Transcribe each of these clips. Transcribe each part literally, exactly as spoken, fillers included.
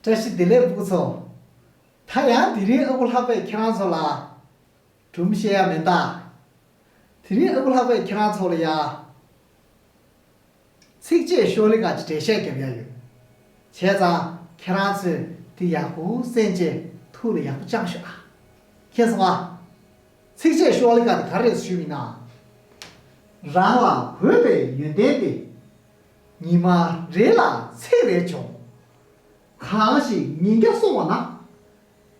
བཀྲ་ཤིས་བདེ་ལེགས་ཕྲུ་གུ་ཚོ། ད་ཡང་དེ་རིང་ཨ་ཁུ་ལྷག་པས་ཁྱེད་རང་ཚོ་ལ་སྒྲུང་བཤད་ཡ་མིན་ད། དེ་རིང་ཨ་ཁུ་ལྷག་པས་ཁྱེད་རང་ཚོ་ལ་ཡ། ཚིགས་བཅད་ཤོ་ལོ་ཀ་གི་འགྲེལ་བཤད་རྒྱབ་ཡ་ཡོད། བྱས་ཙང་ཁྱེད་རང་ཚོས་དེ་ཡག་པོ་གསན་བྱས་ཐུགས་ལ་ཡག་པོ་བཅངས་ཤོག་ཨ། མཁྱེན་སོང་ཨ། ཚིགས་བཅད་ཤོ་ལོ་ཀ་དེ་ག་རེ་རེད་ཞུས་པ་ཡིན་ན། རང་ལ་དགོས་པའི་ཡོན་ཏན་དེ། ཉི་མ་རེ་ལ་ཚིག་རེ་སྦྱོང་། གང་ཞིག་ཉིས་བརྒྱ་སོང་བ་ན།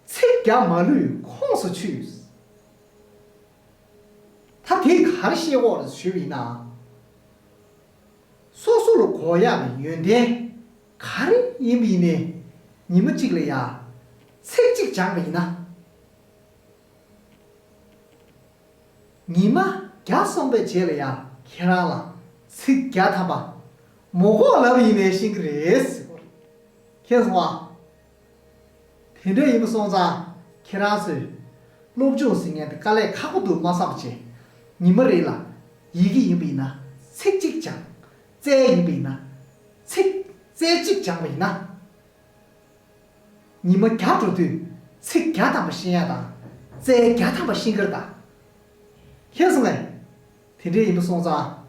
ཚིག་བརྒྱ་མ་ལུས་ཁོངས་སུ་ཆུད། ད་དེ་ག་རེ་བཤད་ཀྱི་ཡོད་རེད་ཞུས་པ་ཡིན་ན། སོ་སོ་ལ་དགོས་ཡག་གི་ཡོན་ཏན་ག་རེ་ཡིན་པ་ཡིན་ནའི་ཉི་མ་གཅིག་ལ་ཡ་ཚིག་གཅིག་སྦྱངས་པ་ཡིན་ན། ཉི་མ་བརྒྱ་སོང་པའི་རྗེས་ལ་ཡ་ཁྱེད་རང་ལ་ཚིག་བརྒྱ་ཐམ་པ་མ་དགོས་ལབ་ཡིན་ནའི་ཤེས་ཀྱི་རེད་ཟེར་གྱི་ཡོད་རེད། མཁྱེན་སོང་ཨ། དེ་འདྲ་ཡིན་པ་སོང་ཙང་ཁྱེད་རང་ཚོས་སློབ་སྦྱོང་ཟེར་མཁན་དེ་དཀའ་ལས་ཁག་པོ་འདུག་མ་བསམ་བྱས། ཉི་མ་རེ་ལ་ཡི་གེ་ཡིན་པ་ཡིན་ན་ཚིག་གཅིག་སྦྱང་། རྩལ་ཡིན་པ་ཡིན་ན་ཚིག་རྩལ་གཅིག་སྦྱངས་པ་ཡིན་ན། ཉི་མ་བརྒྱ་འགྲོ་དུས་ཚིག་བརྒྱ་ཐམ་པ་ཤེས་ཡ་དང་རྩལ་བརྒྱ་ཐམ་པ་ཤེས་ཀྱི་རེད་ད། མཁྱེན་སོང་ངས། དེ་འདྲ་ཡིན་པ་སོང་ཙང་།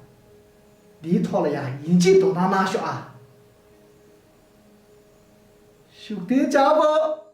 འདིའི་ཐོག་ལ་ཡང་ཡིན་གཅིག་དོ་སྣང་གནང་ཤོག་ཨ། ཤུགས་ལྡན་ཅག་པོ།